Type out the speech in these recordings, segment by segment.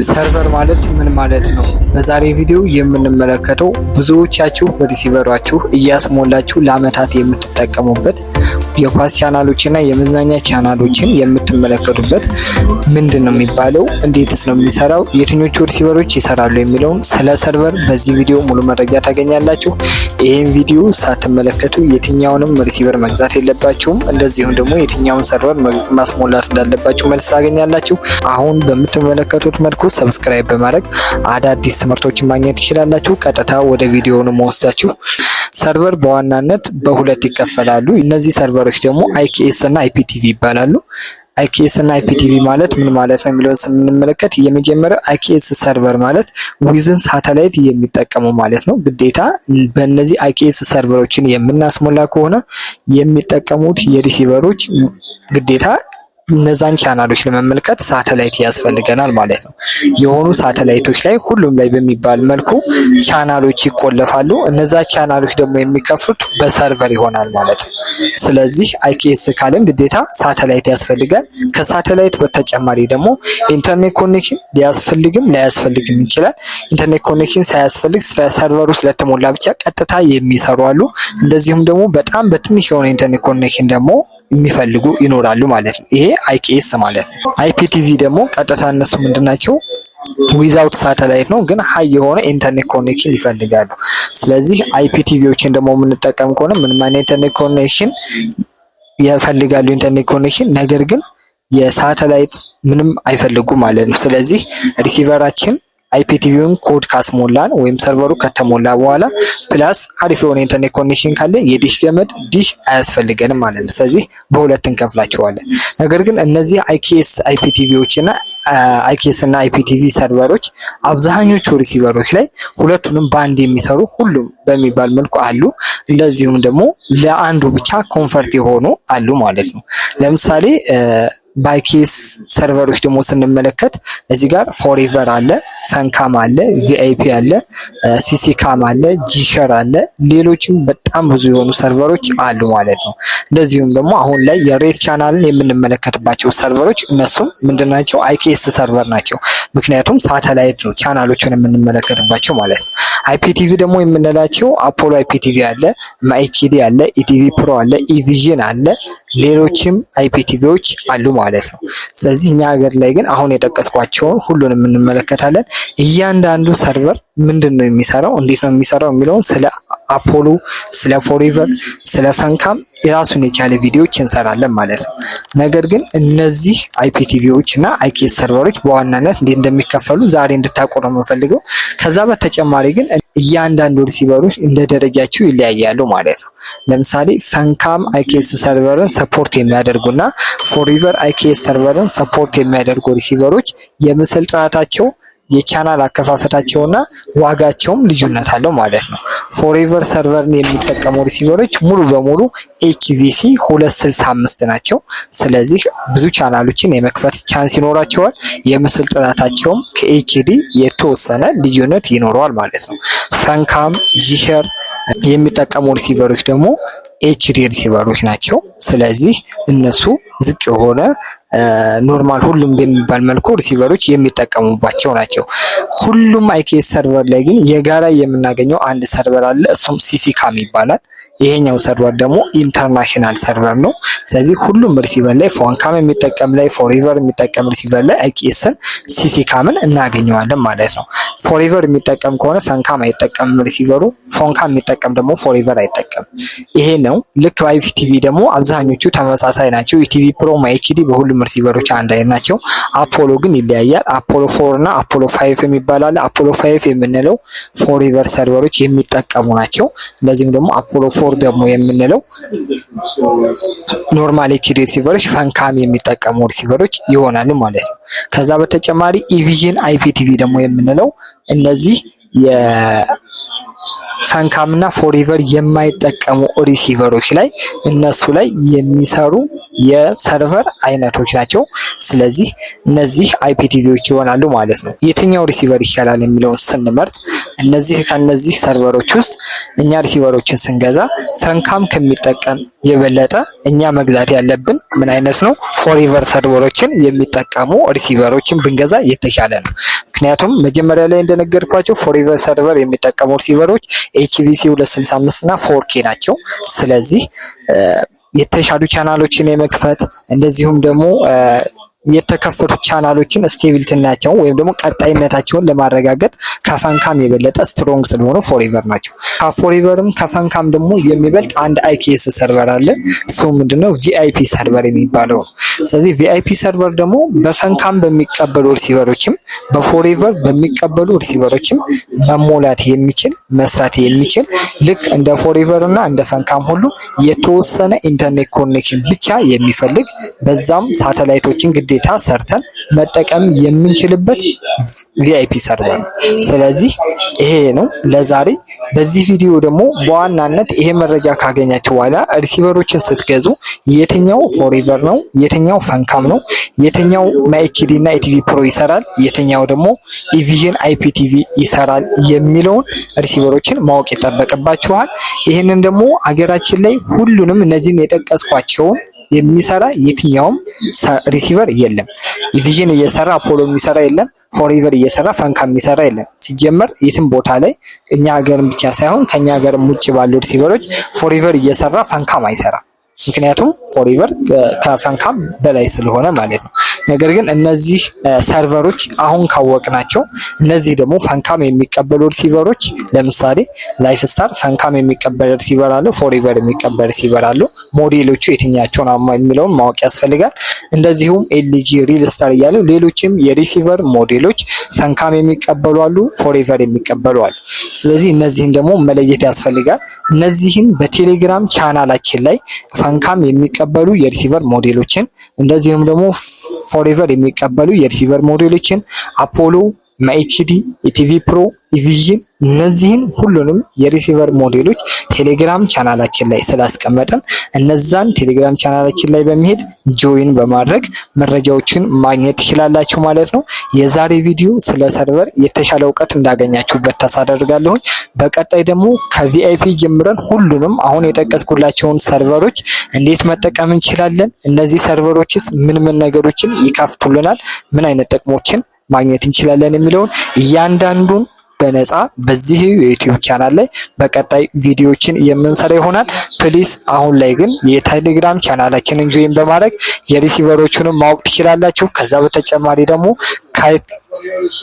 Server ማለት ምን ማለት ነው? በዛሬ ቪዲዮ የምንመለከተው ብዙዎቻችሁ በ receiver ኣችሁ እያስሞላችሁ ለአመታት የምትጠቀሙበት የኳስ ቻናሎችና የመዝናኛ ቻናሎችን የምትመለከቱበት ምንድን ነው የሚባለው፣ እንዴትስ ነው የሚሰራው፣ የትኞቹ receiver ኦች ይሰራሉ የሚለውን ስለ server በዚህ ቪዲዮ ሙሉ መረጃ ታገኛላችሁ። ይህን ቪዲዮ ሳትመለከቱ የትኛውንም receiver መግዛት የለባችሁም። እንደዚሁም ደግሞ የትኛውን server ማስሞላት እንዳለባችሁ መልስ ታገኛላችሁ። አሁን በምትመለከቱት መልኩ subscribe በማድረግ አዳዲስ ትምህርቶችን ማግኘት ትችላላችሁ። ቀጥታ ወደ ቪዲዮውን መወስዳችሁ። Server በዋናነት በሁለት ይከፈላሉ። እነዚህ server ኦች ደግሞ IKS እና IPTV ይባላሉ። IKS እና IPTV ማለት ምን ማለት ነው የሚለውን ስንመለከት የመጀመሪያው IKS server ማለት within ሳተላይት የሚጠቀሙ ማለት ነው። ግዴታ በእነዚህ IKS server ኦችን የምናስሞላ ከሆነ የሚጠቀሙት የ receiver ኦች ግዴታ እነዛን ቻናሎች ለመመልከት ሳተላይት ያስፈልገናል ማለት ነው። የሆኑ ሳተላይቶች ላይ ሁሉም ላይ በሚባል መልኩ ቻናሎች ይቆለፋሉ። እነዛ ቻናሎች ደግሞ የሚከፍቱት በ server ይሆናል ማለት ነው። ስለዚህ IKS ካልን ግዴታ ሳተላይት ያስፈልጋል። ከሳተላይት በተጨማሪ ደግሞ internet connection ሊያስፈልግም ላያስፈልግም ይችላል። Internet connection ሳያስፈልግ server ኡ ስለተሞላ ብቻ ቀጥታ የሚሰሩ አሉ። እንደዚሁም ደግሞ በጣም በትንሽ የሆነ internet connection ደግሞ የሚፈልጉ ይኖራሉ ማለት ነው። ይሄ IKS ማለት ነው። IPTV ደግሞ ቀጥታ እነሱ ምንድናቸው? Without satellite ነው፣ ግን high የሆነ internet connection ይፈልጋሉ። ስለዚህ IPTV ዎችን ደግሞ የምንጠቀም ከሆነ ምንም አይነት internet connection ይፈልጋሉ internet connection፣ ነገር ግን የሳተላይት ምንም አይፈልጉም ማለት ነው። ስለዚህ receiver ኣችን IPTV ውን code ካስሞላን ወይም server ኡ ከተሞላ በኋላ plus አሪፍ የሆነ internet connection ካለ የዲሽ ገመድ ዲሽ አያስፈልገንም ማለት ነው። ስለዚህ በሁለት እንከፍላቸዋለን። ነገር ግን እነዚህ IKS IPTV ዎች እና IKS እና IPTV server ኦች አብዛኞቹ receiver ኦች ላይ ሁለቱንም በአንድ የሚሰሩ ሁሉም በሚባል መልኩ አሉ። እንደዚሁም ደግሞ ለአንዱ ብቻ comfort የሆኑ አሉ ማለት ነው። ለምሳሌ በ IKS server ኦች ደግሞ ስንመለከት እዚህ ጋር Forever አለ፣ Funcam አለ፣ VIP አለ፣ CCcam አለ፣ ጂሸር አለ፣ ሌሎችም በጣም ብዙ የሆኑ server ኦች አሉ ማለት ነው። እንደዚሁም ደግሞ አሁን ላይ የሬት ቻናልን የምንመለከትባቸው server ኦች እነሱም ምንድናቸው? IKS server ናቸው። ምክንያቱም ሳተላይት ነው ቻናሎችን የምንመለከትባቸው ማለት ነው። IPTV ደግሞ የምንላቸው አፖሎ IPTV አለ፣ MyHD አለ፣ ኢቲቪ ፕሮ አለ፣ ኢቪዥን አለ፣ ሌሎችም IPTV ዎች አሉ ማለት ነው። ስለዚህ እኛ ሀገር ላይ ግን አሁን የጠቀስኳቸውን ሁሉንም እንመለከታለን። እያንዳንዱ server ምንድን ነው የሚሰራው፣ እንዴት ነው የሚሰራው የሚለውን ስለ አፖሎ፣ ስለ Forever፣ ስለ Funcam የራሱን የቻለ ቪዲዮዎች እንሰራለን ማለት ነው። ነገር ግን እነዚህ IPTV ዎች እና IKS server ኦች በዋናነት እንዴት እንደሚከፈሉ ዛሬ እንድታውቁ ነው የምንፈልገው። ከዛ በተጨማሪ ግን እያንዳንዱ receiver ኦች እንደ ደረጃቸው ይለያያሉ ማለት ነው። ለምሳሌ Funcam IKS server ን support የሚያደርጉና Forever IKS server ን support የሚያደርጉ receiver ኦች የምስል ጥራታቸው፣ የቻናል አከፋፈታቸውና ዋጋቸውም ልዩነት አለው ማለት ነው። Forever server ን የሚጠቀሙ receiver ኦች ሙሉ በሙሉ HEVC 265 ናቸው። ስለዚህ ብዙ ቻናሎችን የመክፈት chance ይኖራቸዋል። የምስል ጥራታቸውም ከ HD የተወሰነ ልዩነት ይኖረዋል ማለት ነው። Funcam፣ ጂሸር የሚጠቀሙ receiver ኦች ደግሞ HD receiver ኦች ናቸው። ስለዚህ እነሱ ዝቅ የሆነ normal ሁሉም በሚባል መልኩ receiver ኦች የሚጠቀሙባቸው ናቸው። ሁሉም IKS server ላይ ግን የጋራ የምናገኘው አንድ server አለ። እሱም CCcam ይባላል። ይሄኛው server ደግሞ international server ነው። ስለዚህ ሁሉም receiver ላይ Funcam የሚጠቀም ላይ፣ Forever የሚጠቀም receiver ላይ IKS ን CCcam ን እናገኘዋለን ማለት ነው። Forever የሚጠቀም ከሆነ Funcam አይጠቀምም receiver ኡ። Funcam የሚጠቀም ደግሞ Forever አይጠቀም። ይሄ ነው። ልክ በ IPTV ደግሞ አብዛኞቹ ተመሳሳይ ናቸው። ኢቲቪ ፕሮ፣ MyHD በሁሉም receiver ኦች አንድ አይነት ናቸው። አፖሎ ግን ይለያያል። አፖሎ 4 እና አፖሎ 5 የሚባል አለ። አፖሎ 5 የምንለው Forever server ኦች የሚጠቀሙ ናቸው። እንደዚህም ደግሞ አፖሎ 4 ደግሞ የምንለው normal HD receiver ኦች Funcam የሚጠቀሙ receiver ኦች ይሆናሉ ማለት ነው። ከዛ በተጨማሪ ኢቪዥን IPTV ደግሞ የምንለው እነዚህ የ Funcam እና Forever የማይጠቀሙ receiver ኦች ላይ እነሱ ላይ የሚሰሩ የ server አይነቶች ናቸው። ስለዚህ እነዚህ IPTV ዎች ይሆናሉ ማለት ነው። የትኛው receiver ይሻላል የሚለውን ስንመርጥ እነዚህ ከነዚህ server ኦች ውስጥ እኛ receiver ኦችን ስንገዛ Funcam ከሚጠቀም የበለጠ እኛ መግዛት ያለብን ምን አይነት ነው? Forever server ኦችን የሚጠቀሙ receiver ኦችን ብንገዛ የተሻለ ነው። ምክንያቱም መጀመሪያ ላይ እንደነገርኳችሁ Forever server የሚጠቀሙ receiver ኦች HEVC 265 እና 4K ናቸው። ስለዚህ የተሻሉ ቻናሎችን የመክፈት፣ እንደዚሁም ደግሞ የተከፈቱ ቻናሎችን stability ናቸውን ወይም ደግሞ ቀጣይነታቸውን ለማረጋገጥ ከ Funcam የበለጠ strong ስለሆኑ Forever ናቸው። ከ Forever ም ከ Funcam ደግሞ የሚበልጥ አንድ IQS server አለ። እሱ ምንድነው? VIP server የሚባለው ነው። ስለዚህ VIP server ደግሞ በ Funcam በሚቀበሉ receiver ኦችም በ Forever በሚቀበሉ receiver ኦችም መሞላት የሚችል፣ መስራት የሚችል፣ ልክ እንደ Forever እና እንደ Funcam ሁሉ የተወሰነ ኢንተርኔት connection ብቻ የሚፈልግ፣ በዛም ሳተላይቶችን ግዴታ ሰርተን መጠቀም የምንችልበት VIP server ነው። ስለዚህ ይሄ ነው ለዛሬ። በዚህ ቪዲዮ ደግሞ በዋናነት ይሄ መረጃ ካገኛችሁ በኋላ receiver ኦችን ስትገዙ የትኛው Forever ነው፣ የትኛው Funcam ነው፣ የትኛው MyHD እና ETV Pro ይሰራል፣ የትኛው ደግሞ Evision IPTV ይሰራል የሚለውን receiver ኦችን ማወቅ ይጠበቅባችኋል። ይህንን ደግሞ አገራችን ላይ ሁሉንም እነዚህን የጠቀስኳቸውን የሚሰራ የትኛውም receiver የለም። Evision እየሰራ Apollo የሚሰራ የለም። Forever እየሰራ Funcam የሚሰራ የለም። ሲጀመር የትም ቦታ ላይ እኛ ሀገርም ብቻ ሳይሆን ከኛ ሀገርም ውጭ ባሉ receiver ኦች Forever እየሰራ Funcam አይሰራም። ምክንያቱም Forever ከ Funcam በላይ ስለሆነ ማለት ነው። ነገር ግን እነዚህ server ኦች አሁን ካወቅናቸው፣ እነዚህ ደግሞ Funcam የሚቀበሉ receiver ኦች፣ ለምሳሌ Lifestar Funcam የሚቀበል receiver አለው፣ Forever የሚቀበል receiver አለው። ሞዴሎቹ የትኛቸው ነው የሚለውን ማወቅ ያስፈልጋል። እንደዚሁም LG፣ Real Star እያሉ ሌሎችም የ receiver ሞዴሎች Funcam የሚቀበሉ አሉ፣ Forever የሚቀበሉ አሉ። ስለዚህ እነዚህን ደግሞ መለየት ያስፈልጋል። እነዚህን በቴሌግራም ቻናላችን ላይ Funcam የሚቀበሉ የ receiver ሞዴሎችን፣ እንደዚሁም ደግሞ Forever የሚቀበሉ የ receiver ሞዴሎችን፣ Apollo፣ MyHD፣ ETV Pro፣ Evision፣ እነዚህን ሁሉንም የ receiver ሞዴሎች ቴሌግራም ቻናላችን ላይ ስላስቀመጥን እነዛን ቴሌግራም ቻናላችን ላይ በመሄድ join በማድረግ መረጃዎችን ማግኘት ትችላላችሁ ማለት ነው። የዛሬ ቪዲዮ ስለ server የተሻለ እውቀት እንዳገኛችሁበት ተስፋ አደርጋለሁኝ። በቀጣይ ደግሞ ከ VIP ጀምረን ሁሉንም አሁን የጠቀስኩላችሁን server ኦች እንዴት መጠቀም እንችላለን፣ እነዚህ server ኦችስ ምን ምን ነገሮችን ይከፍቱልናል፣ ምን አይነት ጥቅሞችን ማግኘት እንችላለን የሚለውን እያንዳንዱን በነፃ በዚህ የ YouTube ቻናል ላይ በቀጣይ ቪዲዮዎችን የምንሰራ ይሆናል። Please አሁን ላይ ግን የቴሌግራም ቻናላችንን join በማድረግ የ receiver ኦቹንም ማወቅ ትችላላችሁ። ከዛ በተጨማሪ ደግሞ ከ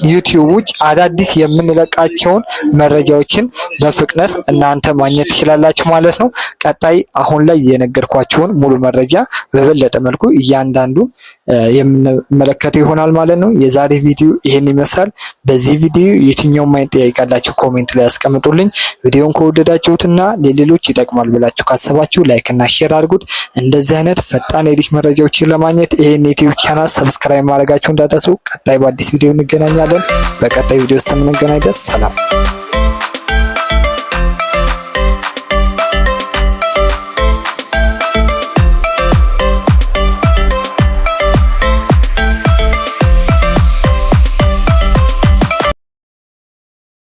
YouTube ውጭ አዳዲስ የምንለቃቸውን መረጃዎችን በፍጥነት እናንተ ማግኘት ትችላላችሁ ማለት ነው። ቀጣይ አሁን ላይ የነገርኳችሁን ሙሉ መረጃ በበለጠ መልኩ እያንዳንዱን የምንመለከተው ይሆናል ማለት ነው። የዛሬ ቪዲዮ ይሄን ይመስላል። በዚህ ቪዲዮ የትኛውም አይነት ጥያቄ ካላችሁ comment ላይ ያስቀምጡልኝ። ቪዲዮን ከወደዳችሁትና ለሌሎች ይጠቅማል ብላችሁ ካሰባችሁ like እና share አድርጉት። እንደዚህ አይነት ፈጣን የዲሽ መረጃዎችን ለማግኘት ይሄን YouTube ቻናል subscribe ማድረጋችሁ እንዳትረሱ። ቀጣይ በአዲስ ቪዲዮ እንገናኛለን። በቀጣይ ቪዲዮ እስከምንገናኝ ድረስ ሰላም።